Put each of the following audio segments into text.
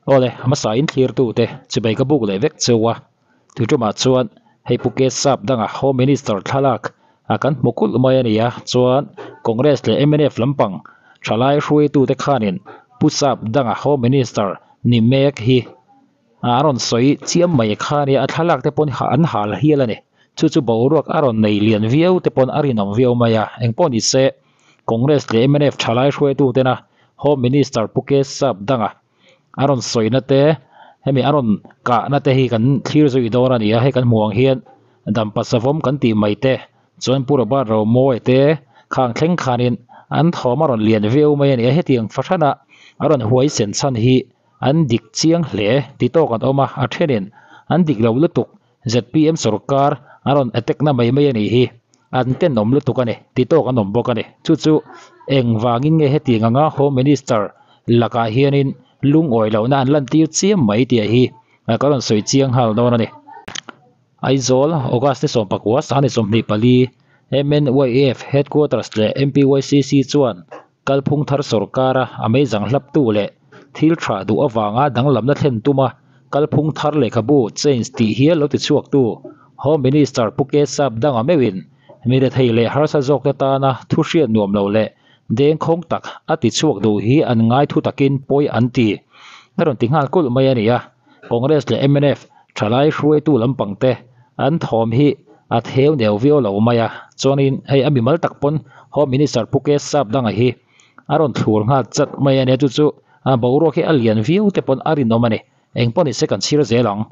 Awle, hmasa in thlirtute chibai ka buk leh vek cheu a, tuiṭumah chuan hei Pu Ke Sap danga Home Minister thlalak a kan hmu kulh mai a ni a, chuan Congress leh mnf lampang thalai hruaitute khanin Pu Sap danga Home Minister ni mek hi a rawn sawi chiam mai kha a nia, a thlalak te pawn an hal hial a ni. Chu chu boruak a rawn nei lian viau te pawn a rinawm viau mai a, engpawh ni se Congress leh mnf thalai hruaitutena Home Minister Pu Ke Sap danga a rawn sawina te hemi a rawn kahna te hi kan thlir zui dawn a ni a, hei kan hmuh ang hian Dampa Savawm kan tih mai te chuan Pu Robert Romawi te khang thleng khanin an thawm a rawn lian viau mai a ni a, hetiang fahrana a rawn huaisen chhan hi an dik chiang hle ti tawk an awm a, a thenin an dik lo lutuk zpm sorkar a rawn attack na mai mai a nih hi, an tenawm lutuk a ni ti tawk an awm bawk a ni. Chu chu engvangin nge hetiang anga Home Minister lakah hianin lungawi lohna an lantir chiam mai tih hi ka rawn sawi chiang nghal dawn a ni. Aizawl, August ni 14, Sangni 24, MNYF Headquarters leh MPYCC chuan Kalphung thar sorkara a meizang hlaptu leh thil tha duh avanga danglamna thlen tuma kalphung thar lehkhabu change tih hial lo tichhuaktu Home Minister Pu Ke Sap danga meuhin mi rethei leh harsa zawkte tana thu hriat nuam lo leh dengkhawng tak a tichhuak duh hi an ngai thu takin pawi an ti a rawn ti nghal kulh mai a ni a. Congress leh mnf thalai hruaitu lampangte an thawm hi a theu neu viau lo mai a, chuanin hei a mimal tak pawn Home Minister Pu Ke Sap danga hi a rawn thlur nghal chat mai a nia, chu chu boruak hi a lian viau te pawn a rinawm a ni, eng pawh ni se kan chhir zel ang.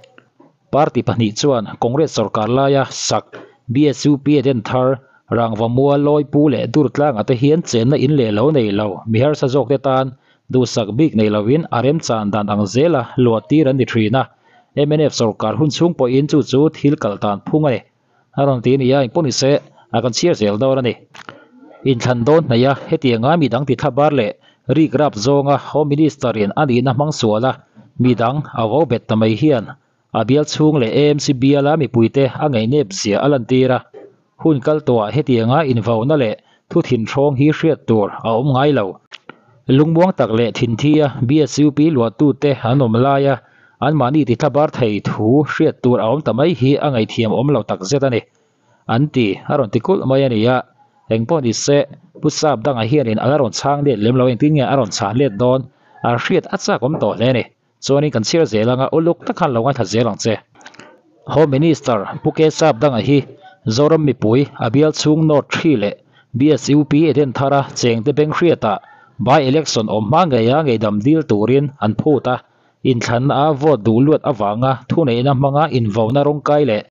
Party pahnih chuan Congress sorkar laia sak BSUP a den thar Rangva Mual Lawipu leh Durtlanga te hian chenna in leh lo nei lo mi harsa zawk te tan Duhsak bik nei lovin a remchan dan ang zela luah tir an ni thin a, mnf sorkar hun chhung pawhin chu chu thil kal dan phung a ni. A rawn ti a ni a, engpawh ni se a kan chhiar zel dawn a ni. Inthlan dawn hnaih a, hetianga mi dang ti thla bar leh rik rap zawnga Home Minister in a nihna hmang sual a, mi dang a vo bet ta mai hian a bial chhung leh AMC biala mipuite a ngaihnep zia a lantir a, hun kal tawhah hetianga invauna leh thu thinhrawng hi hriat tur a awm ngai lo. Lungmuang tak leh thinthia BSUP luahtute an awm laia anmahni tithlabar thei thu hriat tur a awm ta mai hi a ngaihthiam awm lo takzet a ni. An ti, a rawn ti kulh mai a ni a, engpawh ni se, Pu Sap dangah hianin a la rawn chhang let lem lo, engtin nge a rawn chhan let dawn? A hriat a chak awm tawh hle a ni. Chuanin kan chhiar zel anga uluk tak khan lo ngaithla zel ang che. Home Minister Pu Ke Sap danga hi Zoram mipui a bial chhung North 3 leh BSUP Eden thara chengte beng hriatah by election awm hma ngeia ngeidam dil turin an phut a, inthlanna a vote duh luat avanga thuneihna hmanga invauna rawngkai leh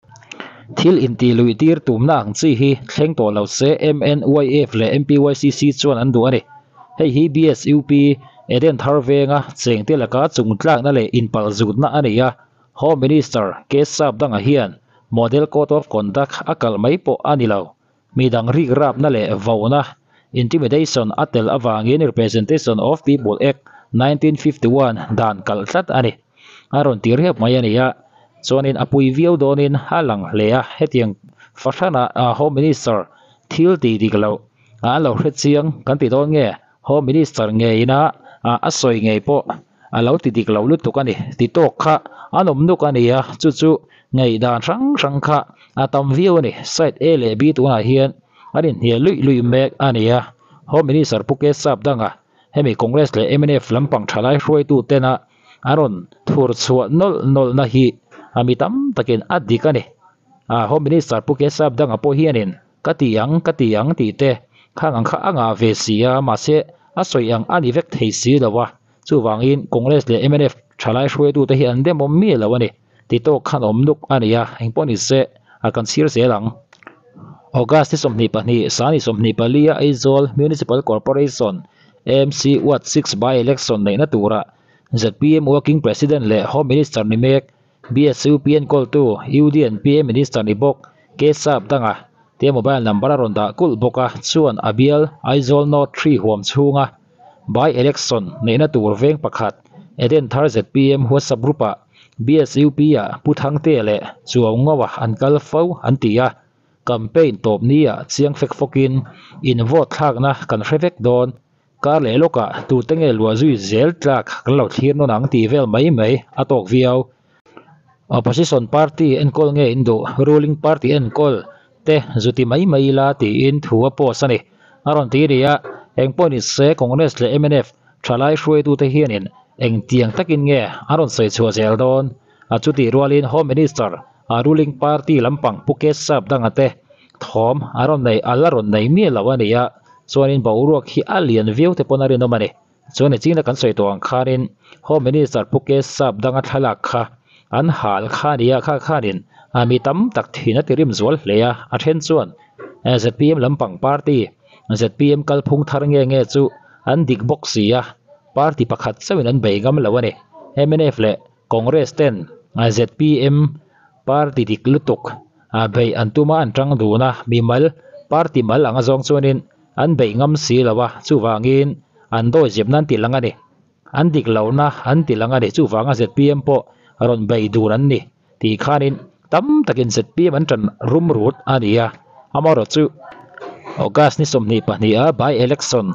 thil intih luih tir tumna ang chi hi thleng tawh lo se MNYF leh MPYCC chuan an duh a ni. Hei hi BSUP Eden thar venga chengte laka chungtlakna leh inpalzutna a nei a, Home Minister Ke Sap danga hian Model Code of Conduct a kalh mai pawh a ni lo. Midang rikrapna leh vauna, intimidation, a tel avangin Representation of People Act 1951 dan kalh tlat a ni. A rawn ti riap mai a ni a, chuanin a pui viau dawnin a lang hle a, hetiang fahrana Home Minister thil tih dik loh an lo hre chiang kan ti dawn nge? Home Minister ngeina a sawi ngei pawh a lo ti dik lo lutuk a ni. Ti tawk kha an awm nuk a ni a, chu chu ngaihdan hrang hrang kha a tam viau a ni. Side A leh B tunah hian an inhnial luih luih mek a ni a, Home Minister Pu Ke Sap danga hemi Congress leh mnf lampang thalai hruaitu tena a rawn thur chhuah nawlh nawlhna hi a mi tam takin a dik a ni. Home Minister Pu Ke Sap danga pawh hianin Ka ti ang, ka ti ang tih te khang ang kha a ngah ve si a, mahse a sawi ang a ni vek thei si lo a, chuvangin Congress leh mnf thalai hruaitute hi an demawm miah lo a ni, ti tawk khan awm nuk a ni a, engpawh ni se a kan chhir zel ang. August ni 22, Sani 24 a Aizawl Municipal Corporation, AMC, Ward 6 by-election neihna turah zpm Working President leh Home Minister ni mek BSUP enkawltu UDNPA Minister ni bawk K Sap danga te mobile number a rawn dah kulh bawk a, chuan a bial Aizawl North 3 huam chhunga by election neihna tur veng pakhat Eden Thar zpm WhatsApp group ah BSUP ah Pu Thangtea leh Chuau Ngawa an kal fo an ti a, campaign tawp ni ah chiang fek fawkin in vote thlakna kan hre vek dawn. Kar leh lawkah tute nge luah zui zel tlak kan lo thlir nawn ang tih vel mai mai a tawk viau. Opposition party enkawl nge in duh, ruling party enkawl te zu ti mai mai ila tiin thu a post a ni. A rawn ti ni a, engpawh ni se Congress leh mnf thalai hruaitute hianin engtiang takin nge an rawn sawi chhuah zel dawn? A chutih rualin Home Minister a ruling party lampang Pu Kesap danga te thawm a rawn nei a la rawn nei miah lo a ni a, chuanin boruak hi a lian viau te pawn a rinawm a ni. Chuan nichin a kan sawi tawh ang khanin Home Minister Pu Kesap danga thlalak kha an hal kha a ni a, kha khanin a mi tam tak thin a ti rim zual hle a, a then chuan zpm lampang party zpm kalphung thar nge nge chu an dik bawk si a, party pakhat chauhin an bei ngam lo a ni. Mnf leh Congress ten zpm party dik lutuk beih an tum a, an tang dun a, mimal party mal anga zawng chuanin an beih ngam si lo a, chuvangin an dawi zep nan tih lang a ni. An dik lohna an ti lang a ni, chuvanga zpm pawh rawn beih dun an ni tih khanin tam takin zpm an tan rum rut a ni a, amaherawhchu August ni 22 a by election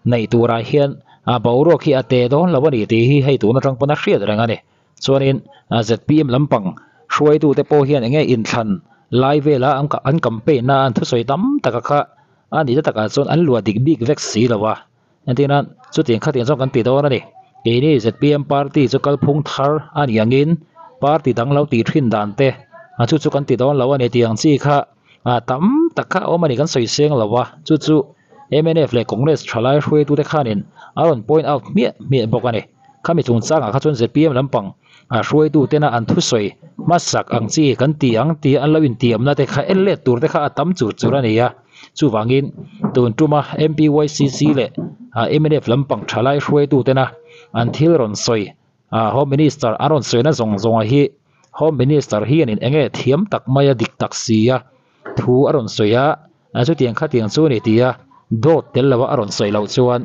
neih turah hian a boruak hi a te dawn lo a ni tih hi hei tun atang pawn a hriat reng a ni. Chuanin zpm lampang hruaitute pawh hian enge inthlan lai vela an campaign na an thusawi tam taka kha a nihna takah chuan an luah dik bik vek si lo a. Entirna chutiang khatiang chuan kan ti dawn a ni. Keini zpm party chu kalphung thar a nih angin party dang lo tih thin dan te chu chu kan ti dawn lo a ni tih ang chi kha tam tak kha a awm a ni kan sawi seng lo a. Chu chu mnf leh Congress thalai hruaitute khanin a rawn point out hmiah hmiah bawk a ni. Khami chungchangah kha chuan zpm lampang hruaitutena an thusawi hmasak ang chi kan ti ang tih an lo intiamna te kha en let tur te kha a tam chur chur a ni a. Chuvangin tun tuma MPYCC leh mnf lampang thalai hruaitutena an thil rawn sawi Home Minister an rawn sawina zawng zawnga hi Home Minister hianin eng nge thiam tak maia dik tak sia thu a rawn sawi a, chutiang khatiang chu a ni tia dawt tel lova a rawn sawi loh chuan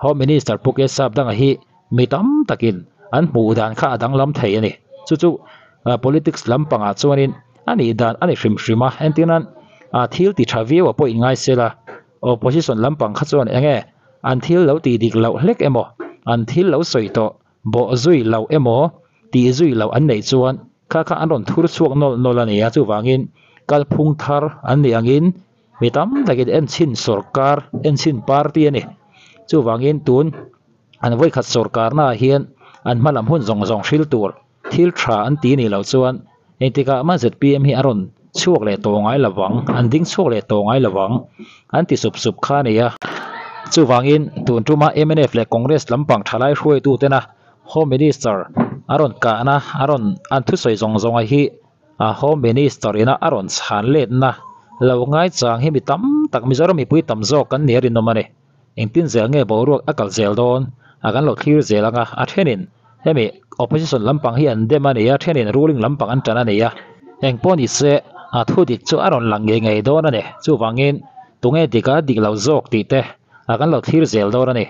Home Minister Pu Kesap danga hi mi tam takin an hmuh dan kha a danglam thei a ni. Chu chu politics lampangah chuanin a nih dan a ni hrim hrim a, entirnan thil ti tha viau a pawh inngai sela opposition lampang kha chuan eng nge an thil lo tih dik loh hlek emaw an thil lo sawi tawh bawh zui loh emaw tih zui loh an neih chuan kha kha an rawn thur chhuak nawlh nawlh a ni a, chuvangin kalphung thar an nih angin Mi tam takin enchhin sawrkar, enchhin party a ni. Chuvangin tun an vawikhat sawrkarnaah hian an hma lam hun zawng zawng hril tur thil tha an ti nih loh chuan engtikah mah zpm hi a rawn chhuak leh tawh ngai lo vang, an ding chhuak leh tawh ngai lo vang an ti sup sup kha a ni a. Chuvangin tun tuma mnf leh Congress lampang thalai hruaitutena Home Minister a rawn kahna, a rawn an thusawi zawng zawnga hi A Home Minister ina a rawn chhan letna lo ngaichang hi mi tam tak Mizoram mipui tam zawk kan nih a rinawm a ni. Engtin zel nge boruak a kal zel dawn a kan lo thlir zel ang a, a thenin hemi opposition lampang hi an dem a ni a, thenin ruling lampang an tan a ni a. Engpawh ni se a thu dik chu a rawn lang ngei ngei dawn a ni. Chuvangin tunge dik a dik lo zawk tih te a kan lo thlir zel dawn a ni.